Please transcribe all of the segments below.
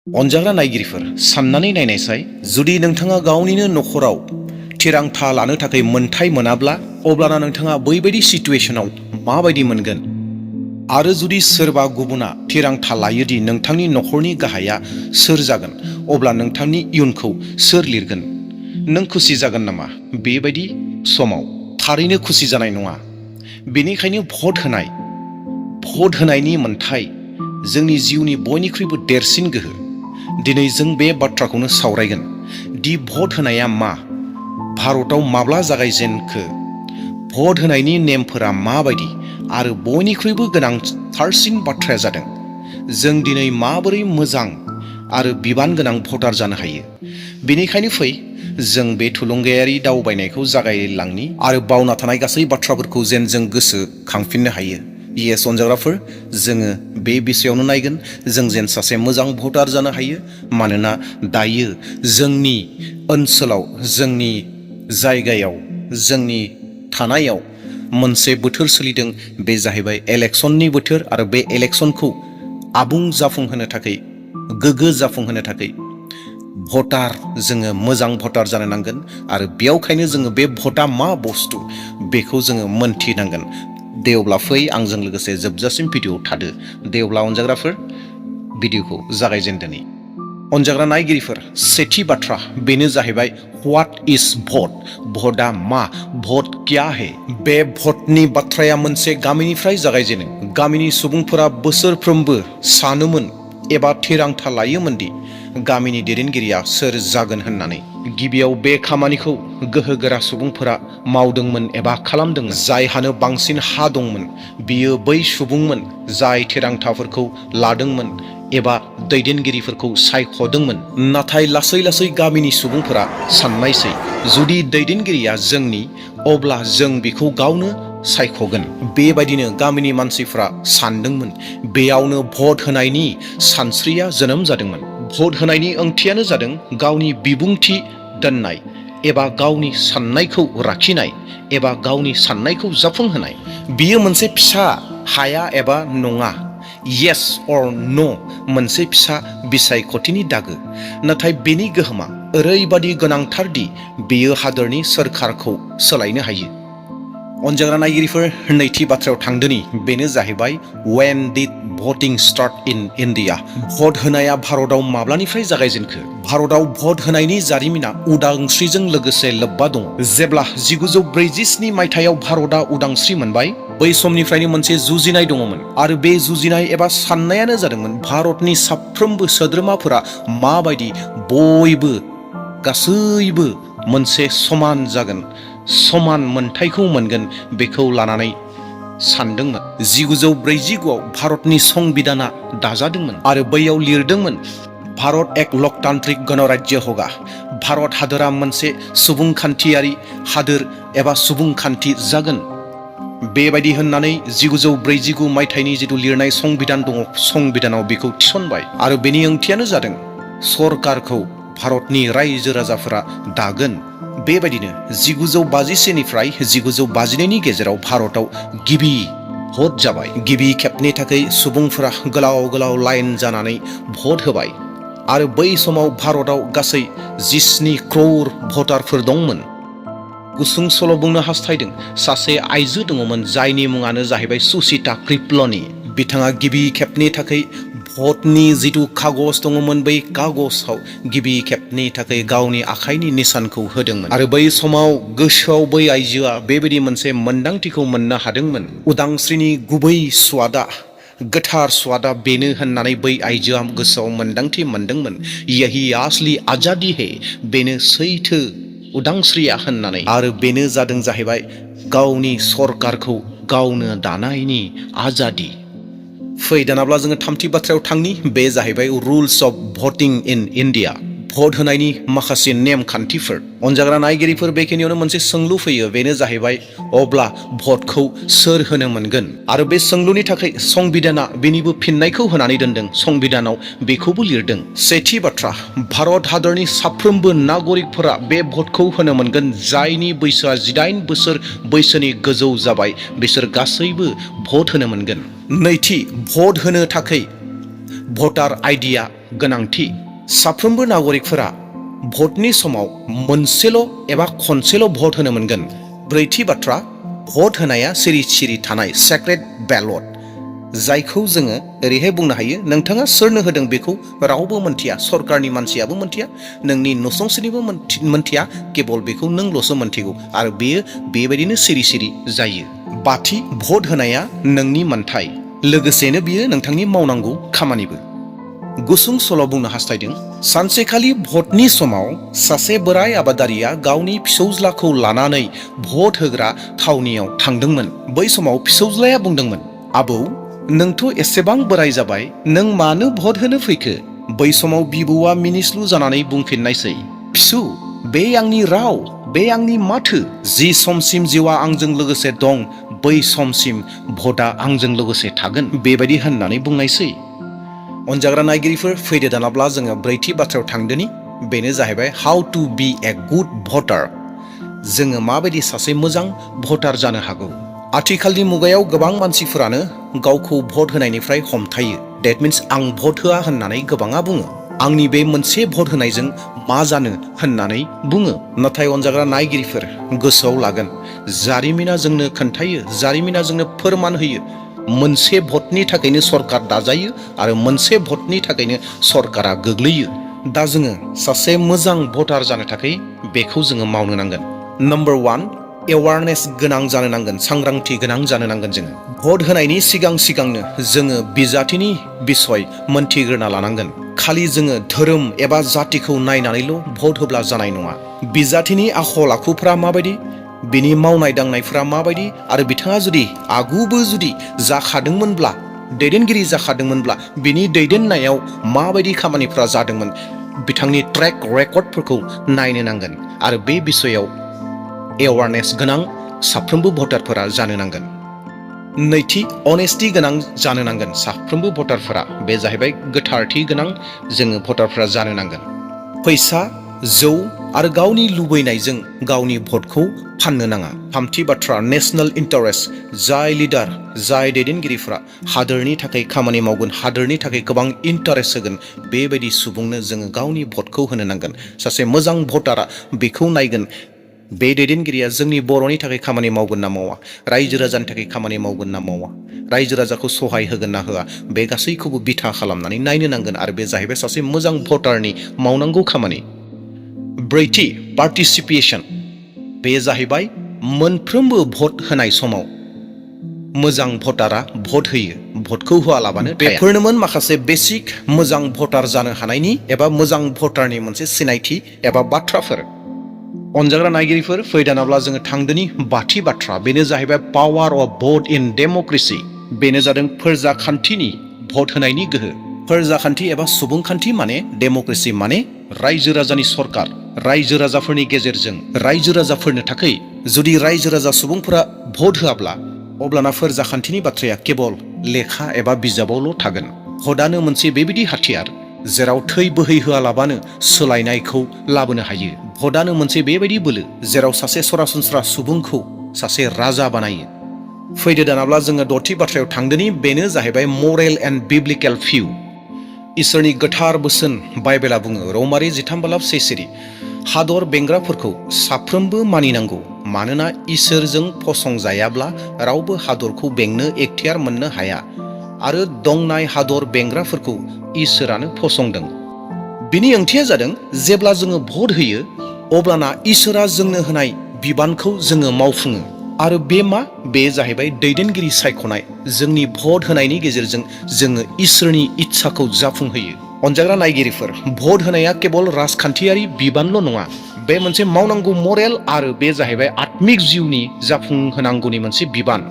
अनजाग्रा नायगिरिफोर साननानै नायनायसाय जुदि नोंथाङा गावनिनो नखराव थिरांथा लानो थाखाय मोन्थाय मोनाब्ला अब्लाना नोंथाङा बैबायदि सिचुएशनाव माबायदि मोनगोन आरो जुदि सोरबा गुबुना थिरांथा लायोदि नोंथांनि नखरनि गाहाया सोर जागोन अब्ला नोंथांनि इयुनखौ सोर लिरगोन नों खुसि जागोन नामा बेबायदि समाव थारैनो खुसि जानाय नङा बेनिखायनो भट होनायनि मोन्थाय जोंनि जिउनि बयनिख्रुइबो देरसिन गोहो दिनै जों बे बाथ्राखौनो सावरायगोन दि भट होनाया मा भारताव माब्ला जागायजेनखो भट होनायनि नेमफोरा माबायदि आरो बयनिख्रुइबो गोनांथारसिन बाथ्राया जादों जों दिनै माबोरै मोजां आरो बिबान गोनां भटार जानो हायो बेनिखायनो फै जों बे थुलुंगायारि दावबायनायखौ जागायलांनि आरो बावना थानाय गासै बाथ्राफोरखौ जेन जों गोसो खांफिननो हायो येस अनजाग्राफोर जोङो बे बिषयावनो नायगोन जों जेन सासे मोजां भटार जानो हायो मानोना दायो जोंनि ओनसोलाव जोंनि जायगायाव जोंनि थानायाव मोनसे बोथोर सोलिदों बे जाहैबाय इलेक्शननि बोथोर आरो बे इलेक्शनखौ आबुं जाफुंहोनो थाखाय गोग्गो जाफुंहोनो थाखाय भटार जोङो मोजां भटार जानो नांगोन आरो बेयावखायनो जोङो बे भटा मा बुस्थु बेखौ जोङो मोनथिनांगोन दे अब्ला फै आंजों लोगोसे जोबजासिम भिडिअ थादो दे अब्ला अनजाग्राफोर भिडिअखौ जागायजेनदोनि अनजाग्रा नायगिरिफोर सेथि बाथ्रा बेनो जाहैबाय व्हाट इज भट भटआ मा भट क्या है बे भटनि बाथ्राया मोनसे गामिनिफ्राय जागायजेनो गामिनि सुबुंफोरा बोसोरफ्रोमबो सानोमोन एबा थिरांथा लायोमोनदि गामिनि दैदेनगिरिया सोर जागोन होननानै गिबियाव बे खामानिखौ गोहोगोरा सुबुंफोरा मावदोंमोन एबा खालामदोंमोन जायहानो बांसिन हा दंमोन बियो बै सुबुंमोन जाय थिरांथाफोरखौ लादोंमोन एबा दैदेनगिरिफोरखौ सायख'दोंमोन नाथाय लासै लासै गामिनि सुबुंफोरा साननायसै जुदि दैदेनगिरिया जोंनि अब्ला जों बिखौ गावनो सायख'गोन बेबायदिनो गामिनि मानसिफ्रा सानदोंमोन बेयावनो भट होनायनि सानस्रिया जोनोम जादोंमोन भट होनायनि ओंथियानो जादों गावनि बिबुंथि दोननाय एबा गावनि साननायखौ लाखिनाय एबा गावनि साननायखौ जाफुंहोनाय बियो मोनसे फिसा हाया एबा नङा येस अर नो मोनसे फिसा बिसायख'थिनि दागो नाथाय बेनि गोहोमा ओरैबादि गोनांथारदि बेयो हादोरनि सोरखारखौ सोलायनो हायो अनजाग्रा नायगिरिफोर नैथि बाथ्रायाव थांदोनि बेनो जाहैबाय when did voting start in India भट होनाया भारताव माब्लानिफ्राय जागायजेनखो भारताव भट होनायनि जारिमिना उदांस्रिजों लोगोसे लोब्बा दं जेब्ला 1947 मायथाइयाव भारतआ उदांस्रि मोनबाय बै समनिफ्रायनो मोनसे जुजिनाय दङमोन आरो बे जुजिनाय एबा साननायानो जादोंमोन भारतनि साफ्रोमबो सोद्रोमाफोरा माबायदि बयबो गासैबो मोनसे समान जागोन समान मोनथायखौ मोनगोन बेखौ लानानै सानदोंमोन 1949आव भारतनि संबिधाना दाजादोंमोन आरो बैयाव लिरदोंमोन भारत एक लोकतांत्रिक गणराज्य होगा भारत हादोरा मोनसे सुबुंखान्थियारि हादोर एबा सुबुंखान्थि जागोन बेबायदि होननानै 1949 मायथाइनि जिथु लिरनाय संबिधान दङ संबिधानाव बेखौ थिसनबाय आरो बेनि ओंथियानो जादों सरकारखौ भारतनि रायजो राजाफोरा दागोन बेबायदिनो 1951 निफ्राय 1952नि गेजेराव भारताव गिबि भट जाबाय गिबि खेबनि थाखाय सुबुंफोरा गोलाव गोलाव लाइन जानानै भट होबाय आरो बै समाव भारताव गासै 17 क्रौर भटारफोर दंमोन गुसुं सल' बुंनो हास्थायदों सासे आइजो दङमोन जायनि मुङानो जाहैबाय सुचिता कृपलनि बिथाङा गिबि खेबनि थाखाय भटनि जिथु कागज दङमोन बै कागजआव गिबि खेबनि थाखाय गावनि आखाइनि निशानखौ होदोंमोन आरो बै समाव गोसोआव बै आइजोआ बेबायदि मोनसे मोन्दांथिखौ मोननो हादोंमोन उदांस्रिनि गुबै स्वादा गोथार स्वादा बेनो होननानै बै आइजोआ गोसोआव मोन्दांथि मोनदोंमोन यही आसली आजादी है बेनो सैथो उदांस्रिया होननानै आरो बेनो जादों जाहैबाय गावनि सरकारखौ गावनो दानायनि आजादि फै दानाब्ला जोङो थामथि बाथ्रायाव थांनि बे जाहैबाय रुल्स अफ भटिं इन इन्डिया भट होनायनि माखासे नेमखान्थिफोर अनजाग्रा नायगिरिफोर बेखिनियावनो मोनसे सोंलु फैयो बेनो जाहैबाय अब्ला भटखौ सोर होनो मोनगोन आरो बे सोंलुनि थाखाय संबिधाना बेनिबो फिननायखौ होनानै दोनदों संबिधानाव बेखौबो लिरदों सेथि बाथ्रा भारत हादरनि साफ्रोमबो नागरिकफोरा बे भटखौ होनो मोनगोन जायनि बैसोआ 18 बोसोर बैसोनि गोजौ जाबाय बिसोर गासैबो भट होनो मोनगोन नैथि भट होनो थाखाय भटार आइडिया गोनांथि। साफ्रोमबो नागरिकफोरा भटनि समाव मोनसेल' एबा खनसेल' भट होनो मोनगोन। ब्रैथि बाथ्रा, भट होनाया सिरि सिरि थानाय सेक्रेट बेलट, जायखौ जोङो ओरैहाय बुंनो हायो, नोंथाङा सोरनो होदों बेखौ रावबो मोनथिया, सरकारनि मानसियाबो मोनथिया, नोंनि नसुंसेनिबो मोनथिया, केबल बेखौ नोंल'सो मोनथिगौ आरो बेयो बेबायदिनो सिरि सिरि जायो। बाथि, भट होनाया नोंनि मोन्थाय, लोगोसेनो बियो नोंथांनि मावनांगौ खामानिबो। गुसुं सल' बुंनो हास्थायदों। सानसेखालि भटनि समाव सासे बोराय आबादारिया गावनि फिसौज्लाखौ लानानै भट होग्रा थावनियाव थांदोंमोन। बै समाव फिसौज्लाया बुंदोंमोन, आबौ, नोंथ' एसेबां बोराय जाबाय, नों मानो भट होनो फैखो? बै समाव बिबौआ मिनिस्लु जानानै बुंफिननायसै, फिसौ, बे आंनि राव, बे आंनि माथो। जि समसिम जिउआ आंजों लोगोसे दं, बै समसिम भटआ आंजों लोगोसे थागोन, बेबायदि होननानै बुंनायसै। अनजाग्रा नायगिरिफोर, फैदो दानाब्ला जोङो ब्रैथि बाथ्रायाव थांदोनि। बेनो जाहैबाय how to be a good भटार। जोङो माबायदि सासे मोजां भटार जानो हागौ। आथिखालनि मुगायाव गोबां मानसिफोरानो गावखौ भट होनायनिफ्राय हमथायो। डेट मिन्स आं भट होआ होननानै गोबाङा बुङो। आंनि बे मोनसे भट होनायजों मा जानो होननानै बुङो। नाथाय अनजाग्रा नायगिरिफोर, गोसोआव लागोन, जारिमिना जोंनो खोन्थायो, जारिमिना जोंनो फोरमान होयो, मोनसे भटनि थाखायनो सरकार दाजायो आरो मोनसे भटनि थाखायनो सरकारा गोग्लैयो। दा जोङो सासे मोजां भटार जानो थाखाय बेखौ जोङो मावनो नांगोन। नम्बर 1, एवारनेस गोनां जानो नांगोन, सांग्रांथि गोनां जानो नांगोन। जोङो भट होनायनि सिगांनो जोङो बिजाथिनि बिसय मोनथिग्रोना लानांगोन। खालि जोङो धोरोम एबा जातिखौ नायनानैल' भट होब्ला जानाय नङा। बिजाथिनि आखल आखुफ्रा माबायदि, बिनि मावनाय दांनायफ्रा माबायदि, आरो बिथाङा जुदि आगुबो जुदि जाखादोंमोनब्ला, दैदेनगिरि जाखादोंमोनब्ला, बिनि दैदेननायाव माबायदि खामानिफ्रा जादोंमोन, बिथांनि ट्रेक रेकर्डफोरखौ नायनो नांगोन आरो बे बिसयाव एवारनेस गोनां साफ्रोमबो भटारफोरा जानो नांगोन। नैथि, अनेस्टि गोनां जानो नांगोन साफ्रोमबो भटारफोरा। बे जाहैबाय गोथारथि गोनां जोङो भटारफोरा जानो नांगोन। फैसा, जौ आरो गावनि लुबैनायजों गावनि भटखौ फाननो नाङा। थामथि बाथ्रा, नेशनेल इन्टारेस्ट। जाय लिडार, जाय दैदेनगिरिफ्रा हादोरनि थाखाय खामानि मावगोन, हादोरनि थाखाय गोबां इन्टारेस्ट होगोन, बेबायदि सुबुंनो जोङो गावनि भटखौ होनो नांगोन। सासे मोजां भटारा बेखौ नायगोन, बे दैदेनगिरिया जोंनि बर'नि थाखाय खामानि मावगोन ना मावा, रायजो राजानि थाखाय खामानि मावगोन ना मावा, रायजो राजाखौ सहाय होगोन ना होआ, बे गासैखौबो बिथा खालामनानै नायनो नांगोन आरो बे जाहैबाय सासे मोजां भटारनि मावनांगौ खामानि। ब्रैथि, पार्टिसिपेशन। बे जाहैबाय मोनफ्रोमबो भट होनाय समाव मोजां भटारा भट होयो, भटखौ होआलाबानो थाया। बेफोरनोमोन माखासे बेसिक मोजां भटार जानो हानायनि एबा मोजां भटारनि मोनसे सिनायथि एबा बाथ्राफोर। अनजाग्रा नायगिरिफोर, फैदानाब्ला जोङो थांदोनि बाथि बाथ्रा। बेनो जाहैबाय power of vote in democracy. बेनो जादों फोरजाखान्थिनि भट होनायनि गोहो। फोरजाखान्थि एबा सुबुंखान्थि माने डेम'क्रेसि माने रायजो राजानि सरकार, रायजो राजाफोरनि गेजेरजों रायजो राजाफोरनो थाखाय जुदि रायजो राजा सुबुंफोरा भट होआब्ला, अब्लाना फोरजाखान्थिनि बाथ्राया केबल लेखा एबा बिजाबावल' थागोन। भटआनो मोनसे बेबायदि हाथियार जेराव थै बोहैहोआलाबानो सोलायनायखौ लाबोनो हायो। भटआनो मोनसे बेबायदि बोलो जेराव सासे सरासनस्रा सुबुंखौ सासे राजा बानायो। फैदो दानाब्ला जोङो द'थि बाथ्रायाव थांदोनि। बेनो जाहैबाय मरेल एन्ड बिब्लिकेल भिउ। इसोरनि गोथार बोसोन बाइबेला बुङो, रमारि 13:6, हादर बेंग्राफोरखौ साफ्रोमबो मानिनांगौ, मानोना इसोरजों फसंजायाब्ला रावबो हादरखौ बेंनो एखतियार मोननो हाया, आरो दंनाय हादर बेंग्राफोरखौ इसोरानो फसंदों। बिनि ओंथिया जादों, जेब्ला जोङो भट होयो अब्लाना इसोरा जोंनो होनाय बिबानखौ जोङो मावफुङो। आरो बे मा? बे जाहैबाय दैदेनगिरि सायख'नाय। जोंनि भट होनायनि गेजेरजों जोङो इसोरनि इच्छाखौ जाफुंहोयो। अनजाग्रा नायगिरिफोर, भट होनाया केबल राजखान्थियारि बिबानल' नङा, बे मोनसे मावनांगौ मरेल आरो बे जाहैबाय आत्मिक जिउनि जाफुंहोनांगौनि मोनसे बिबान।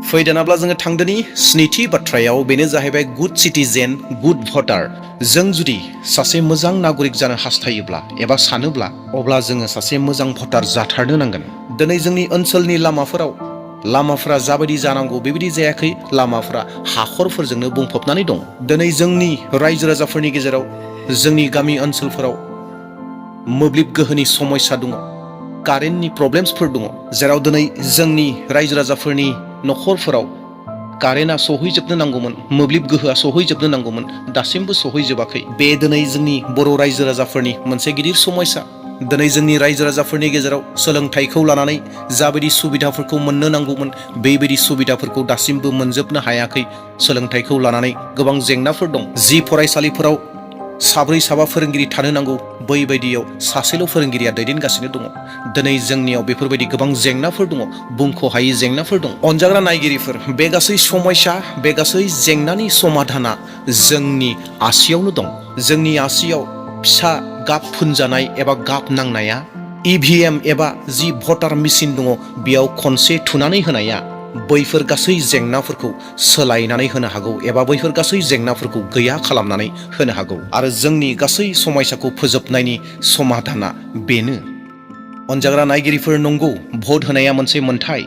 फैदानाब्ला जोङो थांदोनि स्निथि बाथ्रायाव। बेनो जाहैबाय गुड सिटिजेन, गुड भटार। जों जुदि सासे मोजां नागरिक जानो हास्थायोब्ला एबा सानोब्ला, अब्ला जोङो सासे मोजां भटार जाथारनो नांगोन। दिनै जोंनि ओनसोलनि लामाफोरा जाबायदि जानांगौ बेबायदि जायाखै। लामाफोरा हाखरफोरजोंनो बुंफबनानै दं। दिनै जोंनि रायजो राजाफोरनि गेजेराव, जोंनि गामि ओनसोलफोराव मोब्लिब गोहोनि समस्या दङ, कारेन्टनि प्रब्लेम्सफोर दङ, जेराव दिनै जोंनि रायजो राजाफोरनि न'खरफोराव कारेन्टआ सहैजोबनो नांगौमोन, मोब्लिब गोहोआ सहैजोबनो नांगौमोन, दासिमबो सहैजोबाखै। बे दिनै जोंनि बर' रायजो राजाफोरनि मोनसे गिदिर समस्या। दिनै जोंनि रायजो राजाफोरनि गेजेराव सोलोंथाइखौ लानानै जाबायदि सुबिदाफोरखौ मोननो नांगौमोन बेबायदि सुबिदाफोरखौ दासिमबो मोनजोबनो हायाखै। सोलोंथाइखौ लानानै गोबां जेंनाफोर दं। जि फरायसालिफोराव साब्रै साबा फोरोंगिरि थानो नांगौ बैबायदियाव सासेल' फोरोंगिरिया दैदेनगासिनो दङ। दिनै जोंनियाव बेफोरबायदि गोबां जेंनाफोर दङ, बुंख'हायै जेंनाफोर दं। अनजाग्रा नायगिरिफोर, बे गासै समस्या, बे गासै जेंनानि समाधाना जोंनि आसियावनो दं। जोंनि आसियाव फिसा गाब फुनजानाय एबा गाब नांनाया, EVM एबा जि भटार मेसिन दङ बेयाव खनसे थुनानै होनाया बैफोर गासै जेंनाफोरखौ सोलायनानै होनो हागौ एबा बैफोर गासै जेंनाफोरखौ गैया खालामनानै होनो हागौ। आरो जोंनि गासै समस्याखौ फोजोबनायनि समाधाना बेनो। अनजाग्रा नायगिरिफोर, नंगौ भट होनाया मोनसे मोन्थाय,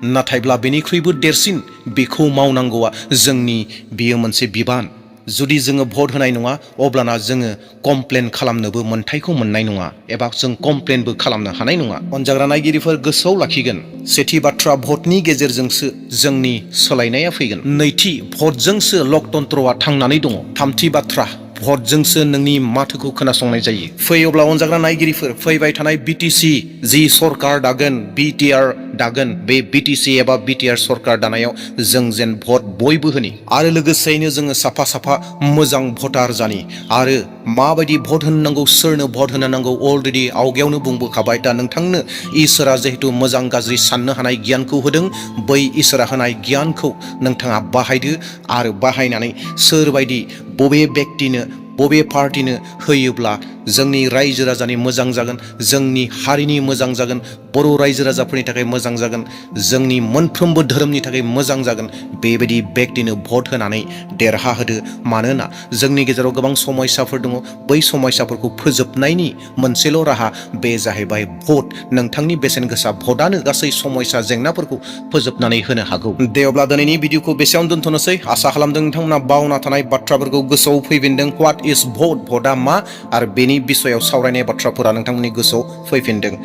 नाथायब्ला बेनिख्रुइबो देरसिन बेखौ मावनांगौआ जोंनि बेयो मोनसे बिबान। जुदि जोङो भट होनाय नङा अब्लाना जोङो कमप्लेन खालामनोबो मोन्थायखौ मोननाय नङा एबा जों कमप्लेनबो खालामनो हानाय नङा। अनजाग्रा नायगिरिफोर, गोसोआव लाखिगोन, सेथि बाथ्रा भटनि गेजेरजोंसो जोंनि सोलायनाया फैगोन। नैथि, भटजोंसो लकतन्त्रआ थांनानै दङ। थामथि बाथ्रा, भटजोंसो नोंनि माथोखौ खोनासंनाय जायो। फै अब्ला अनजाग्रा नायगिरिफोर, फैबाय थानाय BTC जि सरकार दागोन, BTR दागोन, बे BTC एबा BTR सरकार दानायाव जों जेन भट बयबो होनि आरो लोगोसेयैनो जोङो साफा साफा मोजां भटार जानि। आरो माबायदि भट होनांगौ, सोरनो भट होनो नांगौ अलरेडि आवगायावनो बुंबोखाबाय। दा नोंथांनो इसोरा जिहेतु मोजां गाज्रि साननो हानाय गियानखौ होदों, बै इसोरा होनाय गियानखौ नोंथाङा बाहायदो आरो बाहायनानै सोरबायदि बबे व्यक्तिनो बबे पार्टिनो होयोब्ला जोंनि रायजो राजानि मोजां जागोन, जोंनि हारिनि मोजां जागोन, बर' रायजो राजाफोरनि थाखाय मोजां जागोन, जोंनि मोनफ्रोमबो धोरोमनि थाखाय मोजां जागोन, बेबायदि व्यक्तिनो भट होनानै देरहाहोदो। मानोना जोंनि गेजेराव गोबां समस्याफोर दङ, बै समस्याफोरखौ फोजोबनायनि मोनसेल' राहा, बे जाहैबाय भट। नोंथांनि बेसेन गोसा भटआनो गासै समस्या जेंनाफोरखौ फोजोबनानै होनो हागौ। दे अब्ला दिनैनि भिडिअखौ बेसेयावनो दोनथ'नोसै। आसा खालामदों नोंथांमोना बावना थानाय बाथ्राफोरखौ गोसोआव फैफिनदों। व्हाट इज भट, भटआ मा आरो बेनि बिसयाव सावरायनाय बाथ्राफोरा नोंथांमोननि गोसोआव फैफिनदों।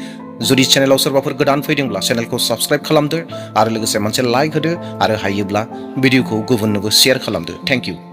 जुदि चेनेलाव सोरबाफोर गोदान फैदोंब्ला चेनेलखौ साबस्क्राइब खालामदो आरो लोगोसे मोनसे लाइक होदो आरो हायोब्ला भिडिअखौ गुबुननोबो शेयार खालामदो। Thank you.